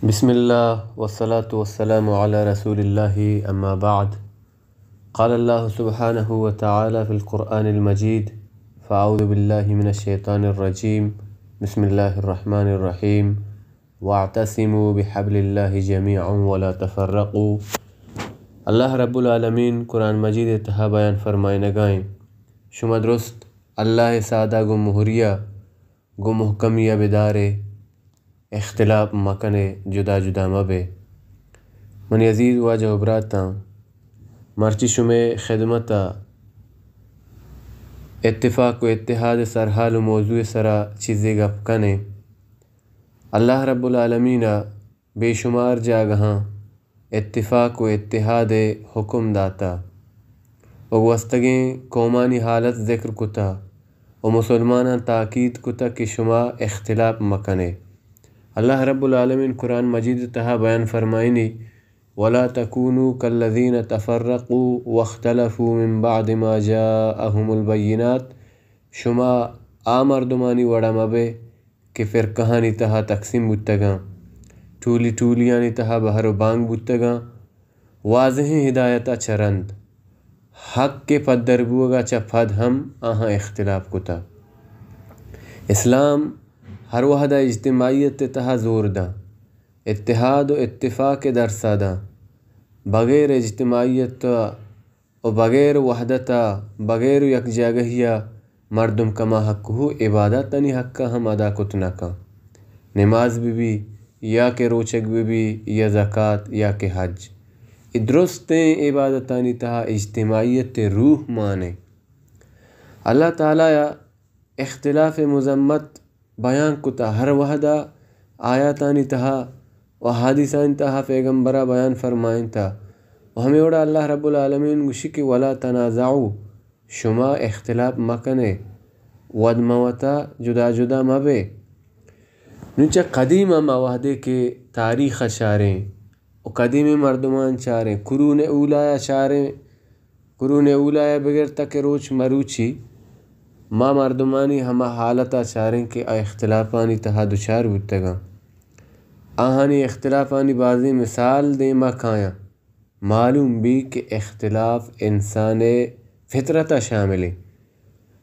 بسم الله والصلاة والسلام على رسول الله، أما بعد. قال الله سبحانه وتعالى في القرآن المجيد: فأعوذ بالله من الشيطان الرجيم. بسم الله الرحمن الرحيم. واعتصموا بحبل الله جميعا ولا تفرقوا. اللہ رب العالمین قرآن مجید ءِ تہا بیان فرمائینگائیں، شما درست اللہ ءِ سادا گوں مہریا، گوں مہکمیا بدارے، اختلاف مکنے، جدا جدا مبے۔ منی عزیز واجہ و براتاں، مرچی شمے خدمتا اتفاق و اتحاد سرحال و موضوع سرا چیزے گپ کنے۔ اللہ رب العالمین ءَ بے شمار جاگہاں اتفاق و اتحاد ءِ حکم داتا و گوستگیں قومانی حالت ذکر کتا و مسلماناں تاکید کتا کہ شما اختلاف مکنے۔ اللہ رب العالمین قرآن مجید تہا بیان فرمائینی: ولا تكونوا كالذين تفرقوا واختلفوا من بعد ما جاءهم البينات۔ شما آ مردمانی وڑا مبے کہ فرقہانی تہا تقسیم بوتگاں، ٹولی ٹولیانی تہا بہر و بانگ بوتگاں، واضحیں ہدایتا چہ رند، حق ءِ پدر بوگا چہ پد ہم آہاں اختلاف کتا۔ اسلام ہر وہدا اجتماعیت ءِ تہا زور داں، اتحاد و اتفاق ءِ درسا داں۔ بغیر اجتماعیت و بغیر وحدتا، بغیر یکجاگہیا مردم کما حق و عبادتانی حقا ہم ادا کت نکن۔ نماز بہ بی یا کہ روچگ بہ بی یا زکات یا کہ حج، اے درستیں عبادتانی تہا اجتماعیت ءِ روح مانے۔ اللہ تعالی ءَ اختلاف ءِ مذمت بیان کتا، ہر وہدا آیاتانی تہا و حدیثانی تہا پیغمبرا بیان فرمائینتا۔ و ہمے وڑا اللہ رب العالمین گوشی کہ ولا تنازعوا، شما اختلاف مکنے، وت موتا جدا جدا مبے۔ نوں چہ قدیم ءَ ما وہدے کہ تاریخ ءَ چاریں و قدیمیں مردمان چاریں، قرون اولا ءَ چاریں، قرون اولا ءَ بگر تا کہ روچ مروچی، ما مردمانی ہما حالت ءَ چاریں کہ آ اختلافانی تہا دچار بوتگاں۔ آہانی اختلافانی بازیں مثال دیما کایاں۔ معلوم بی کہ اختلاف انسان ءِ فطرت ءَ شامل ایں،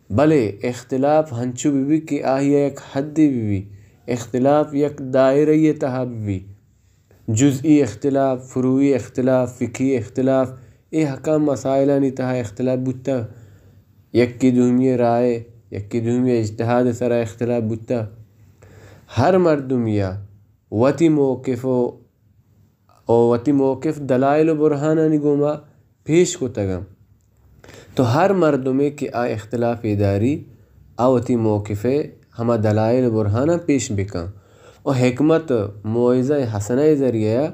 بلے اختلاف ہنچو بہ بی کہ آئی ءَ یک حدے بہ بی، اختلاف یک دائرہ ءِ تہا بہ بی۔ جزئی اختلاف، فروعی اختلاف، فقہی اختلاف، اے حکام مسائلانی تہا اختلاف بوتہ۔ یکے دومی ءِ رائے، یکے دومی ءِ اجتہاد ءِ سرا اختلاف بوتہ۔ ہر مردمے ءَ وتی موقف و و وتی موقف دلائل و برہانانی گوما پیش کتگ انت۔ تو ہر مردمے کہ آ اختلافے داری، آ وتی موقف ءِ ہما دلائل و برہاناں پیش بکن و حکمت، موعظہ حسنہ ءِ ذریعہ ءَ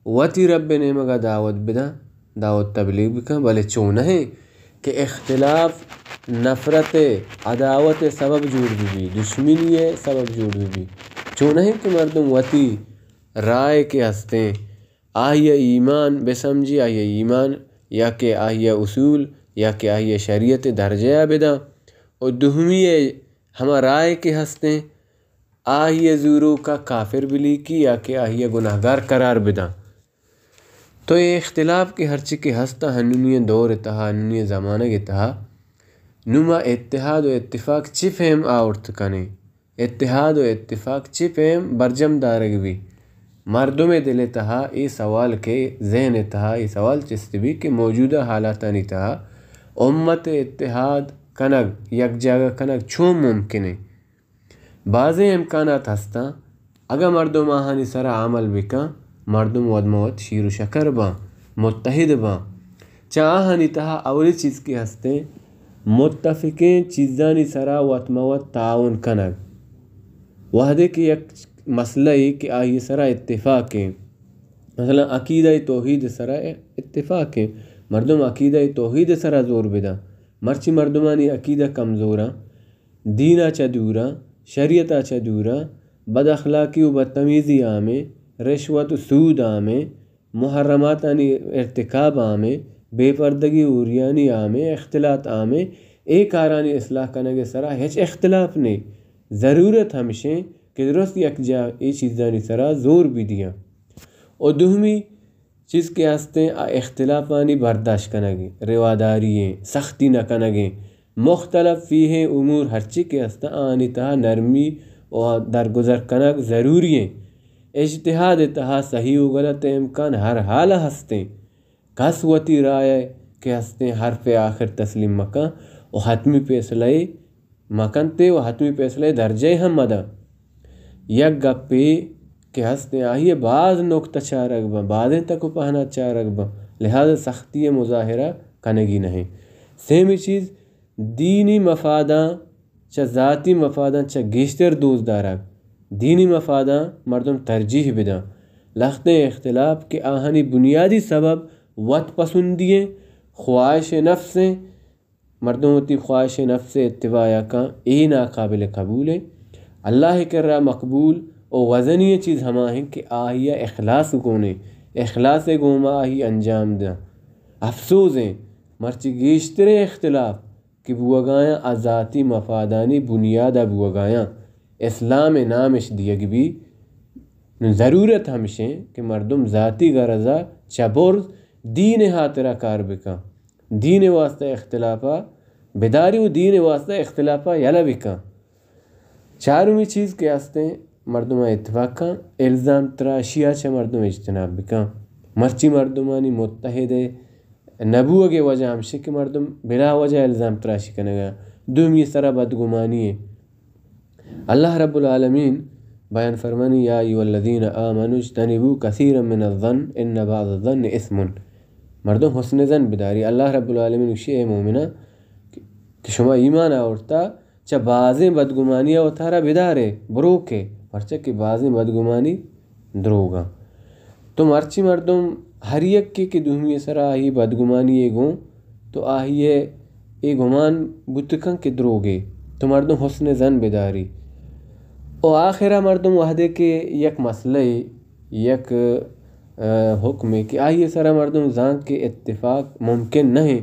وتی رب ءِ نیمگ ءَ دعوت بدن، دعوت تبلیغ بکن، بلے چو نہ انت کہ اختلاف نفرت ءِ، عداوت ءِ سبب جوڑ بہ بی، دشمنی ءِ سبب جوڑ بہ بی۔ چو نہ انت کہ مردم وتی رائے کہ ہستیں، آئی ءَ ایمان بہ سمجھی، آئی ءَ ایمان یا کہ آئی ءَ اصول یا کہ آئی ءَ شریعت ءِ درجہ ءَ بداں و دومی ءَ ہما رائے کہ ہستیں، آئی ءَ زوروک ءَ کافر بلیکی یا کہ آئی ءَ گناہگار قرار بداں۔ تو اے اختلاف کہ ہرچی کہ ہستاں ہنونی ءِ دور ءِ تہا، ہنونی ءِ زمانگ ءِ تہا، نوں ما اتحاد و اتفاق چی پیم آورت کنیں؟ اتحاد و اتفاق چی پیم برجم دارگ بی؟ مردم ءِ دل ءِ تہا اے سوال کہ ذہن ءِ تہا اے سوال چست بی کہ موجودہ حالاتانی تہا امت ءِ اتحاد کنگ، یک جاگہ کنگ چون ممکن انت؟ بازیں امکانات ہستاں، اگاں مردم آہانی سرا عمل بکن، مردم وت مہ وت شیر و شکر باں، متحد باں۔ چہ آہانی تہا اولی چیز کہ ہستیں، متفقیں چیزانی سرا وت مہ وت تعاون کنگ۔ وہدے کہ یک مسئلہ ای کہ آئی سرا اتفاق ایں، مثلاً عقیدہ توحید سرا اتفاق ایں، مردم عقیدہ توحید سرا زور بداں، مرچی مردمانی عقیدہ کمزوراں، دین ءَ چہ دوراں، شریعت ءَ چہ دوراں، بد اخلاقی و بدتمیزی عامیں، رشوت و سود عامیں، محرماتانی ارتکاب عامیں، بے پردگی و عریانی عامیں، اختلاط عامیں، اے کارانی اصلاح کنگ ءِ سرا ہچ اختلاف نیں۔ ضرورت ہمشیں کہ درست یک جاہ اے چیزانی سرا زور بہ دیاں۔ و دومی چیز کہ ہستیں، آ اختلافانی برداشت کنگیں، رواداری ایں، سختی نہ کنگیں، مختلف فیہ امور ہرچی کہ ہستاں، آنی تہا نرمی و درگزر کنگ ضروری ایں۔ اجتہاد تہا صحیح و غلط امکان ہر حال ہستیں۔ کس وتی رائے کہ ہستیں حرف آخر تسلیم مکن و حتمی فیصلہ مکنتے و حتمی فیصلہ درجہ ہم مدن۔ یک گپے کہ ہستیں آئی باز نکتہ چارگ بن، بازیں تک و پہنا چارگ بن، لہذا سختی مظاہرہ کنگی نہیں۔ سیمی چیز، دینی مفاداں چہ ذاتی مفاداں چہ گیشتر دوست دارگ، دینی مفاداں مردم ترجیح بدن۔ لہتیں اختلاف کہ آہانی بنیادی سبب وت پسندی ایں، خواہش نفس ایں، مردم وتی خواہش نفس اتباع کن، اے ناقابل قبول ایں۔ اللہ کرا مقبول و وزنی چیز ہما ایں کہ آہی اخلاص گون ایں، اخلاص گوما آہی انجام دن۔ افسوز ایں، مرچی گیشتریں اختلاف کہ بوگایاں آ ذاتی مفادانی بنیادا بوگایاں، اسلام نامش دیگ بی۔ نوں ضرورت ہمشیں کہ مردم ذاتی غرضا چہ برز دین ہاترا کار بکن، دین واسطہ اختلافا بداری و دین واسطہ اختلافا یلہ بکن۔ چارمی چیز کہ ہستیں، مردم اتفاق کن، الزام تراشی ء چہ مردم اجتناب بکن۔ مرچی مردمانی متحد نبوگ ء وجہ ہمشی کہ مردم بلا وجہ الزام تراشی کنگا۔ دومی سرا بدگمانی ہے۔ اللہ رب العالمین بیان فرمانی، یا ایھا الذین آمنوا اجتنبوا کثیرا من الظن ان بعض الظن اثم۔ مردم حسن ظن بداری۔ اللہ رب العالمین گوشی، اے مومنہ کہ شما ایمان آورتا، چہ بازیں بدگمانی ء وتارا بدارے، بروکے، پرچا کہ بازیں بدگمانی دروگاں۔ تو مرچی مردم ہر یکے کہ دومی سرا آہی بدگمانی ء گوں، تو آہی ء اے گمان بوت کن کہ دروگے، تو مردم حسن ظن بداری۔ و آخرا مردم وہدے کہ یک مسئلہ، یک، ء، حکمے کہ آہی سرا مردم زان کہ اتفاق ممکن نہیں،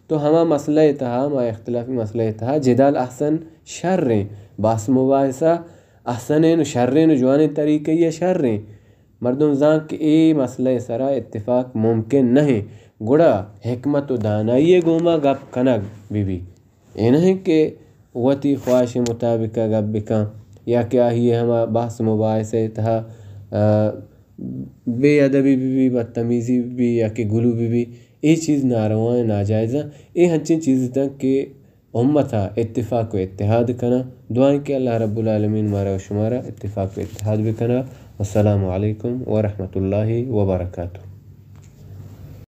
تو ہما مسئلہ ء تہا، ہما اختلافی مسئلہ ء تہا جدال احسن شریں، بحث مباحثہ احسنیں و شریں و جوانیں طریقہ ء شریں۔ مردم زان کہ اے مسئلہ ء سرا اتفاق ممکن نہیں، گڑا حکمت و دانائی ء گوما گپ کنگ بہ بی۔ اے نہیں کہ وتی خواہش مطابق گپ بکن یا کہ آہی ہما بحث مباحثہ ء تہا، آ، بے ادبی بہ بی، بدتمیزی بہ بی یا کہ گلو بہ بی، اے چیز ناروا ایں، ناجائز ایں۔ اے ہنچیں چیز تاں کہ امت ء اتفاق و اتحاد کناں۔ دعائیں کہ اللہ رب العالمین مارا و شمارا اتفاق و اتحاد بکناں۔ والسلام علیکم ورحمۃ اللہ وبرکاتہ۔